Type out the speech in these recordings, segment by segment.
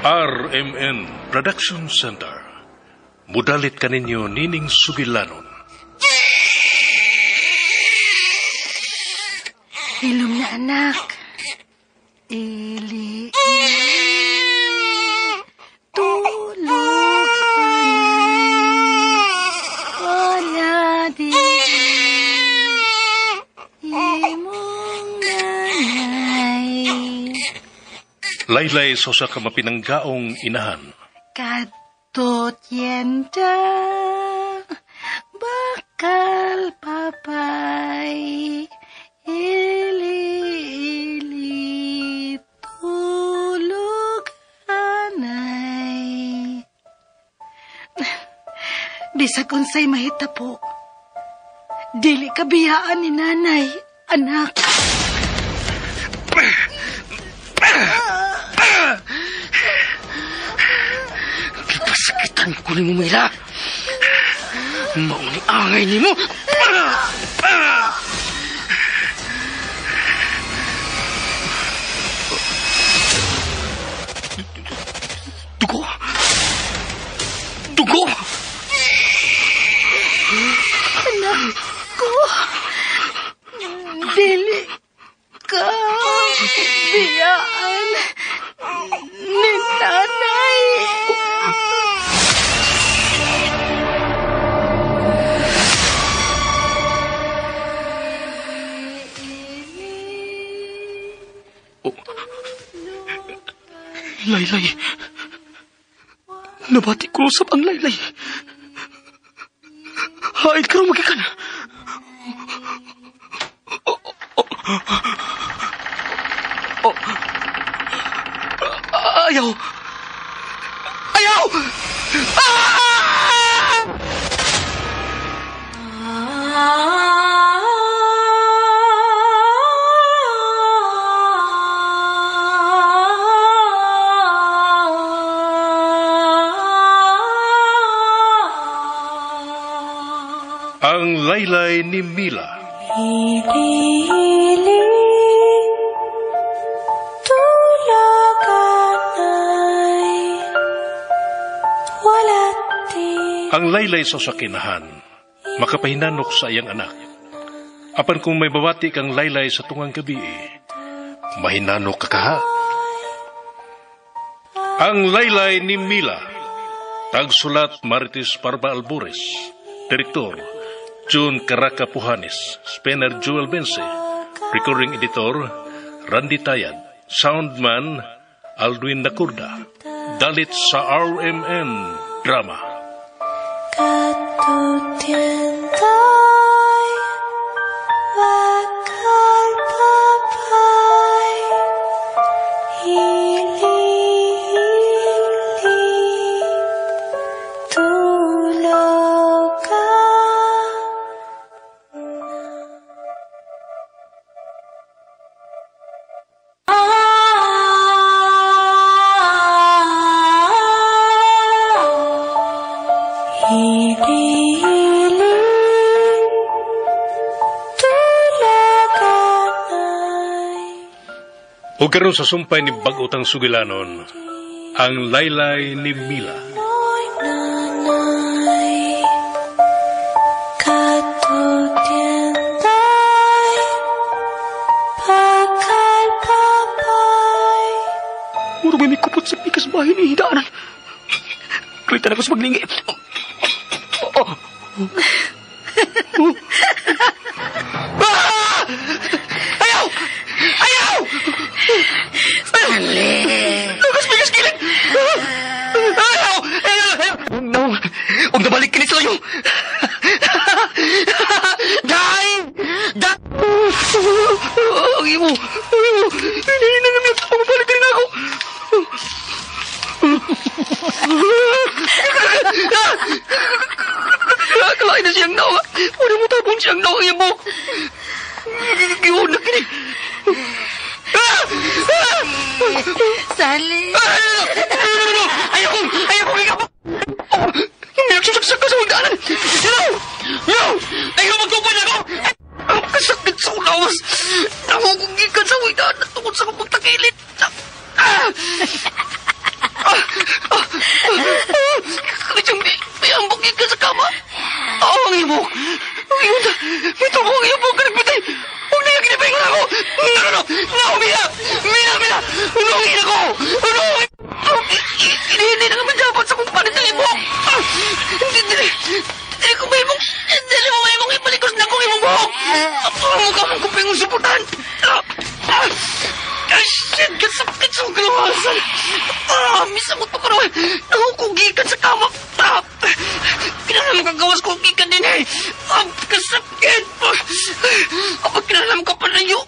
RMN Production Center. Mudalit kaninyo nining sugilanon. Hilom na, anak. Ili, ili, tulog anay, wala di imong nanay. Laylay sa usa ka mapinanggaong inahan. Kadtot yenda, bakal papay, ili, ili, tulog anay. Bisag unsay mahitapo, dili ka biyaan ni nanay, anak. Gipasakitan ko ni mo, Mila. Mauni angay ni mo. Dugo! Dugo! Anak ko, dili ka biyaan ni nanay. Oh. Laylay. Nabati ko usap ang laylay. Haid karon magikan. Oh, oh, oh. Ayaw. Ayaw! Ah! Ang laylay ni Mila. Ili, ili, tulog anay, wala di. Ang laylay sa sakinahan, makapahinanok sa iyang anak. Apan kung may babati kang laylay sa tungang gabi, mahinanok ka kaha. Ang laylay ni Mila. Tagsulat Marites Parba Albores. Direktor June Caraca Puhanes, Spencer Joel Bense, Recording Editor Randy Tayad, Soundman Aldwin Nakurda. Dalit sa RMN Drama. Katutientay, bakal papay, ili, ili, tulog ka. Ili, ili, tulog anay. O karon sa sumpay ni bag-otang sugilanon, ang laylay ni Mila. Noy nanay, katutientay, bakal papay. Muro may kupot sa pikas bahay ni hidaanan. Kulitan ako sa paglingi. Oh. Oh. Ah! Ayaw! Ayaw! Stanley! Lugas bigas kilid! Ayaw! Ayaw! Ayaw! No! Huwag nabalik kini sa iyo! Dai! Dai! Ang imo! Ang imo! Hinihina na niya! Pamabalik rin ako! Kalain na siyang nawa. Wala mo tapon siyang nawa ang imo. Giyon na kini. Stanley! No, no, no! Ayoko! Ayoko! Ikaw! Nagsusaksak ka sa hagdanan! No! No! Ayaw magtupad ako! Ang kasakit sa ulawas! Nahugugikan sa hagdanan tungkol sa akong pagtakilit! Ah! Ah! Kaya may ambok ka sa kama. Oo, ang imok. Ang imok na. May tubo ang imok ka nagpitay. Huwag na yung kinipahingon ako. No, no, no. No, Mila. Mila, Mila. Unungin ako. Unungin. Hindi na naman dapat sa kong palit ng imok. Hindi, dili. Dili ko may imok. Dili mo may imok. Ipalikos na kong imong buhok. Ang mukha mong kuping suputan. Ay, shit! Kasakit sa kalawasan! Misamot pa ko naman! Nahukugikan sa kama! Kinahanglan makagawas ko gikan din eh! Kasakit! Kinahanglan ka pa na yun!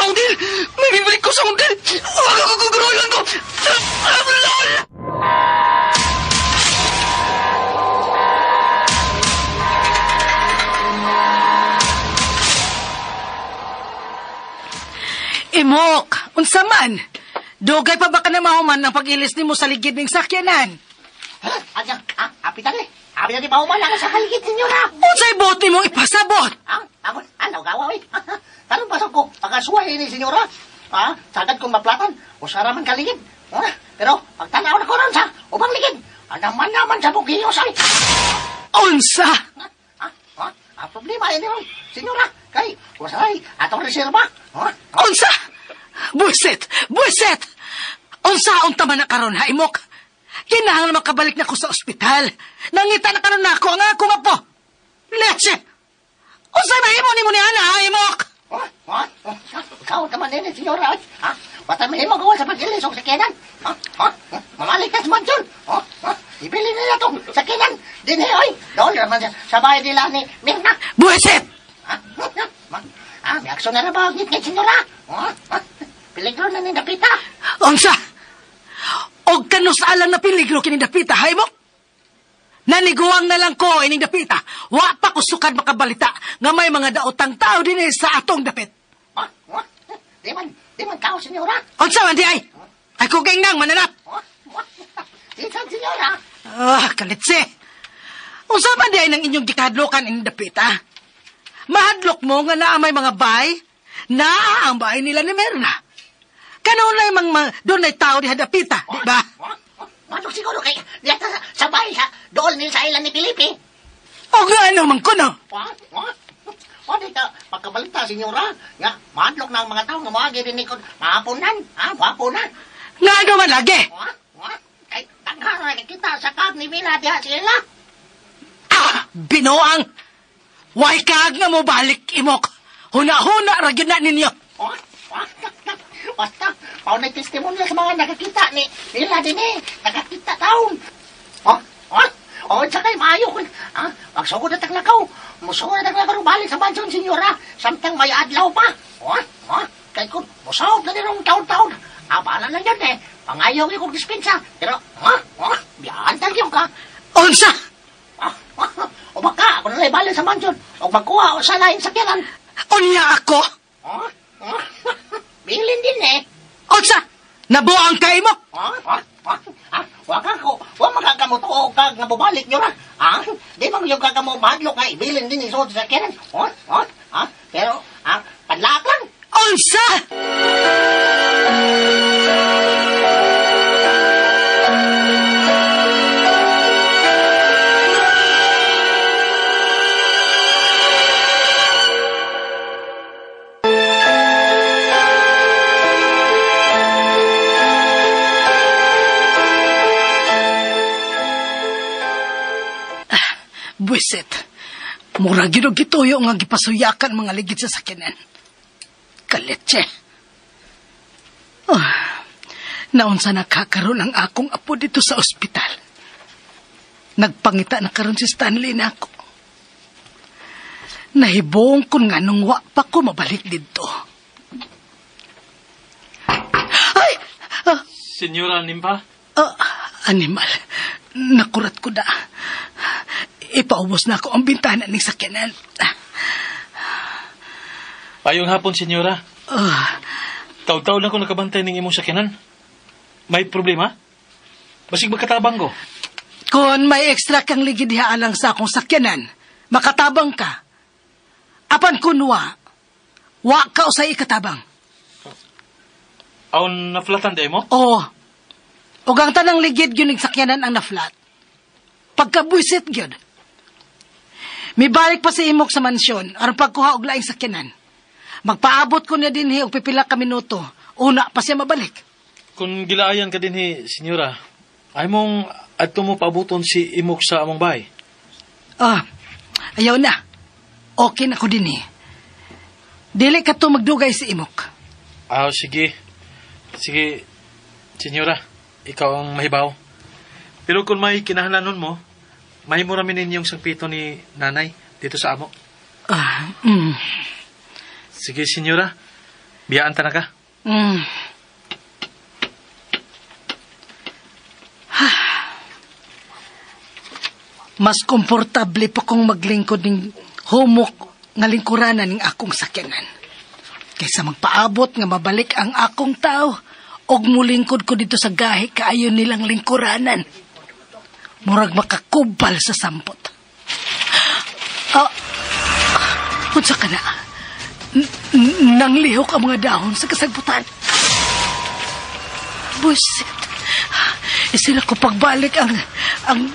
Undil! May bibalik ko sa undil! Gugurulan ko! Lol! Imok, unsa man? Dugay pa ba ka na mahuman ang pag-ilis nimo sa ligid ning sakyanan? Ha? Adya, apitan eh. Apitan ni pahuman ako sa kaligid, senyora. Unsay buot nimo ipasabot? Ako, ano, gawa, eh. Tanong pasok ko, pagkasuway ni senyora. Sagad kong maplatan, usara man kaligid. Pero, pagtanaw na ko ron sa ubang ligid, anaman naman sa bukiyos ay. Unsa? Problema, ini ron, senyora. Kay, usaray, atong reserba. Unsa? Buisit! Buisit! Unsa unta man na karon ha, Imok? Kinahanglan makabalik na ko sa ospital. Nangita na karon na ako ang akong apo. Leche! Unsa mahimo nimo ni ana, ha, Imok? Ikaw naman din, senyora. Ha? Wata mahimo gawa sa pag-ilis og sakyanan. Mamalikas man yun. Ibili nila itong sakyanan. Dinhi, oy. Doon naman sa bahay nila ni Mirna. Buisit! May aksyon na na ba ang ngit, senyora? Peligro na ni Dapita. Unsa? Og kanus alang na peligro kini Dapita, ha, Imok? Naniguang na lang ko ining Dapita. Wa pa ko sukad makabalita nga may mga daotang tao din sa atong dapit. Di man kao, senyora. Unsa man di ay? Ay kuging nang mananap. Isan, senyora. Kalitse. Unsa man di ay nang inyong gikadlokan ining Dapita? Mahadlok mo nga naa may mga bay, naa ang bay nila ni Mirna. Kanunay mang doon ay tao diha Dapita, di ba? Madok siguro kay diya sa bahay sa dool ni sa ilan ni Felipe. O nga ano man kuno? O dito, pagkabalita, senyora, nga, mahadlok na ang mga tao nga moagi din ikon, mahaponan, mahaponan. Nga ano man lagi? Kay, daghan na kita sa kag ni Mila diha sila. Binuang! Way kag nga mo balik, Imok. Huna-huna ra gyud na ninyo. Basta, paunay testimonya sa mga nakakita ni Mila din eh. Nakakita taon. Tsakay, maayo ko. Magsugod na taglakaw. Musugod na taglakaw balik sa mansion, senyora. Samtang may adlaw pa. Kay kung musawag na nilong taon-taon. Abala lang yun eh. Pangayaw yung kong dispensa. Pero, biyahan tayo ka. Unsa? O baka, ako nalay balik sa mansion. O magkuha o sa lain sakyanan. Unya ako? Bilin din eh. Unsa? Nabuang kay mo? Wag ako. Wag magkakamot o kag nabubalik nyo na. Di man yung kakamot mahadlok ay bilin din isuot sa sakyanan. Pero, panlaak lang. Unsa? Buisit. Mura gyud og gituyo nga gipasuyakan mga ligid sa sakyanan. Kaletche. Naunsa na kakaroon ang akong apo dito sa ospital. Nagpangita na karon si Stanley na ako. Nahibong kun nga nung wa pa ko mabalik dito. Ay! Senyora Nimpa? Animal. Nakurat ko na. Ipaubos na ako ang bintana ng sakyanan. Payong hapon, senyora. Taw-taw lang ko nakabantay ng imong sakyanan. May problema? Basig magkatabang ko. Kung may extra kang ligid diha lang sa akong sakyanan, makatabang ka. Apan kun wa ka usay ikatabang. Aon naflatan di mo? Oo. Ug ang tanang ligid gyud ning sakyanan ang na-flat. Pagkabuisit gyud. Mibalik pa si Imok sa mansyon aron pagkuha og laing sakyanan. Magpaabot ko niya dinhi og pipila ka minuto. Una pa siya mabalik. Kung gilaayan ka dinhi, senyora, ay mong adto mo paabuton si Imok sa among bahay. Ah, ayaw na. Okay na ko dinhi. Dili ka to magdugay si Imok. Ah, sige. Sige, senyora, ikaw ang mahibaw. Pero kung may kinahanglanon mo, mahimo ra mi ninyong sangpito ni nanay dito sa amo. Ah, Sige, senyora. Biyaan ta na ka. Mas komportable pa kong maglingkod ning humok nga lingkuranan ning akong sakyanan. Kaysa magpaabot nga mabalik ang akong tao og mulingkod ko dito sa gahi kaayo nilang lingkuranan. Murag makakubal sa sampot. Ah, unsa ka na? Nanglihok ang mga dahon sa kasagbutan. Buset. Isila ko pagbalik ang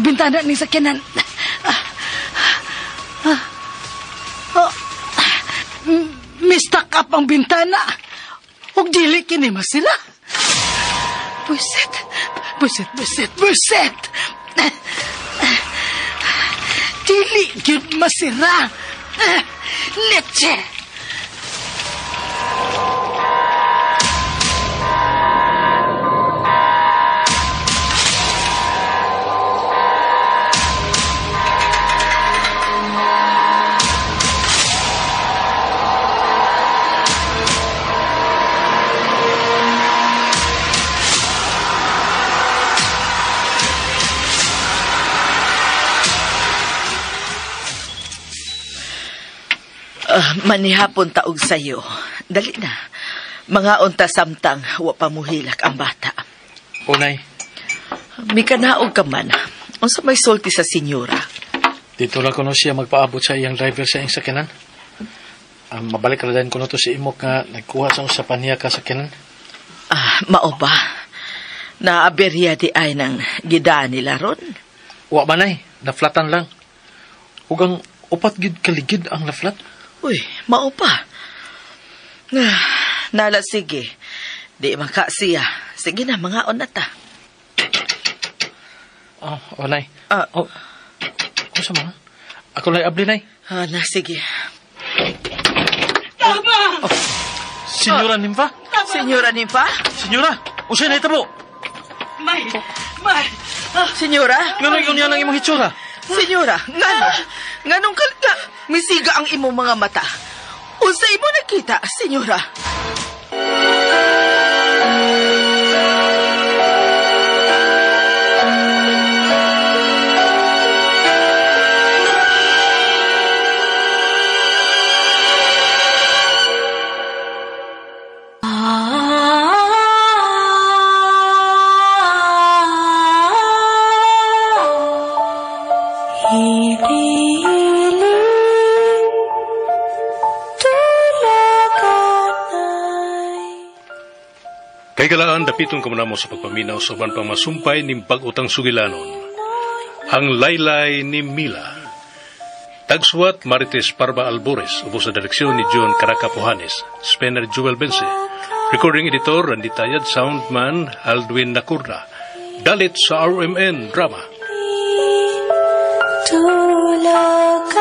bintana ni sakyanan. Mistuck up ang bintana. Ug dili kini masila. Buset. Buset, buset, buset. Dili gyud masira. Leche. Manihapon taog sayo. Dali na. Mga unta samtang wa pa muhilak ang bata. Unay. Mikanaog ka man. Unsa may sulti sa senyora? Dito lang kuno siya magpaabot sa iyang driver sa iyang sakyanan. Mabalik ra din kuno to si Imok nga nagkuha sa usa pa niya ka sakyanan. Ah, mao ba? Naaberya di ay nang gidaan nila ron? Wa man ay, naflatan lang. Ug ang upat gid kaligid ang naflat. Uy, mao pa. Nala, sige. Di man ka siya. Sige na, mga na ta. Oh, nay. Oh, unsa man? Ako lay abli, nay. Ah, na, sige. Tama! Oh, Senyora Nimfa? Senyora Nimfa? Senyora, unsay nahitabo? May, may. Senyora? Ngano yun yan ang imong hitsura? Senyora, ngano? Nganong kalka? Misiga ang imong mga mata. Unsa imo nakita, senyora? Kay galaan, dapiton ka mo sa pagpaminaw sa uban pang masumpay ning bag-utang sugilanon. Ang Laylay ni Mila. Tagsuwat Marites Parba Albores, ubos sa direksyon ni John Caracapohanes, Spencer Jewel Bense, recording editor Randy Tayad, soundman Aldwin Nakurna. Dalit sa RMN Drama. Tulaganay.